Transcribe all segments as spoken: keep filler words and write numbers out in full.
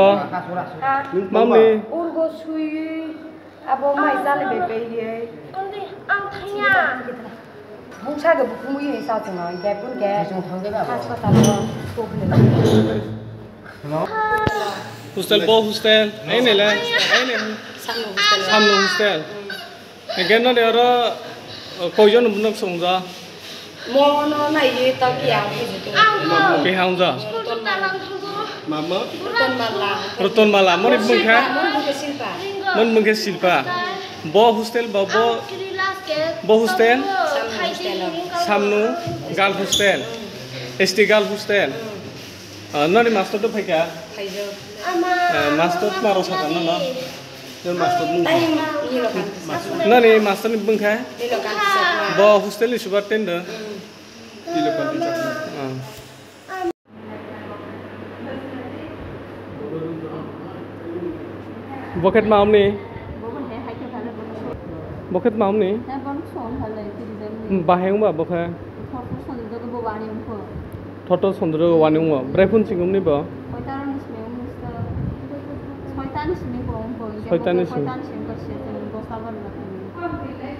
ko. Ha? Mamni. Urgo sui. Abo mai jale be be ye. Ang thangya. Buksa ge bukung ye sa tong ang ge pun ge. Haspatal lo. Hostel bo hostel. Ai ne le. Ai ne. Samno hostel. Samno hostel. Hingke noni oro, o, koijon nok songja? Mono naiye ta kiyang bujitu. Kihang ja? Mama? Roton Mala. Roton Mala. Moni bumung kha? Moni bumung kha Silpa. Moni bumung kha Silpa. Bo hostel ba bo, bo hostel? Samno hostel. Samno girl hostel. S T girl hostel. Ah, noni master to phaikha? Phaijo. Ah, master tma rok sakha nono? Nini master mung. Nani master ni bung kha? Nilokanti Chakma. Bo hostel ni superintendent do? Nilokanti Chakma. Ah. Bo khe tma amni? Bo khe tma amni? Bahai wngba bo khe? Thoto sondro wani wngo. Bwraiphun singumni bo? Soitani simi.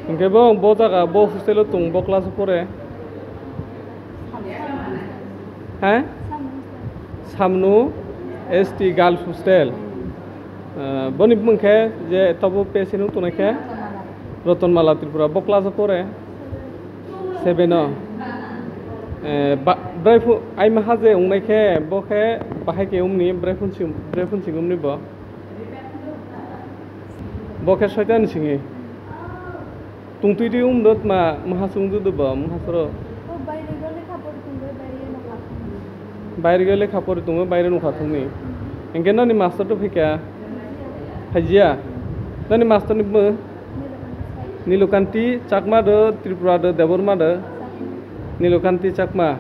Hingke bo, bo jaga, bo hostel o tung, bo class o pore? Ha? Samnu S T girls hostel. Ah, boni bumung khe je tobo page nung tongnai khe? Rotonmala Tripura. Bo class o pore? Seven o. Eh, ba-, bwraiphun, ai maha je wngnai khe, bo khe bahai khe wngni, bwraiphun sing-, bwraiphun singumni bo. Bo khe soitani singwi. Tungtwi twi wngdo tma, maha se wngdo do bo, maha soro. Baire gale khapor tungwi, baire nokha thungni. Baire gale khapor tungwi, baire nokha thungni. Hingke nani master to phikha? Phaijiya. Nani master ni bumung? Nilokanti Chakma do, Tripura do, Debbarma do? Nilokanti Chakma.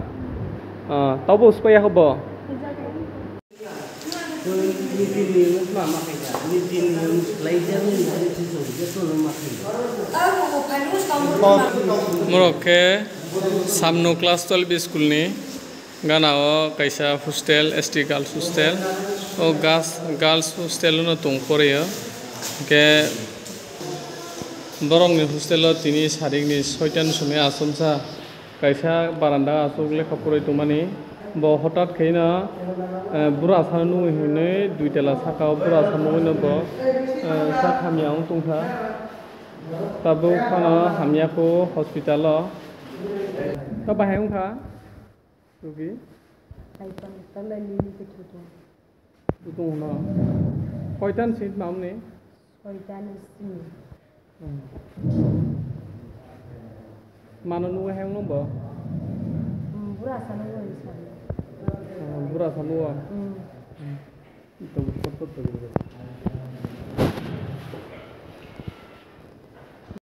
Ah, tabo uspai ya hobo? Morok khe Samno class twelve school ni gana o kaisa hostel, S T girls hostel. O gas-, girls hostel no tong pore o. Hingke borok ni hostel o tini sarik ni soita ni somoi achomsa. Kaisa baranda o aswk lekha porwi tongmani, bo hotat khe no, eh, bura sano nugwi hinwi dui tala saka o bura sano nugwi no bo, eh, sak hamya wng tongkha. Tabuk phano hamya kho hospital o. Ta bahai wngkha rugi? Tung hwno. Koitan seat mamni? Koitan seat. Hmm. Mano nugwi hayung no bo? Hmm, bura sa nugwi sa. Hmm, bura sa nugwi. Hmm. Hmm. Ito, ito, ito, ito.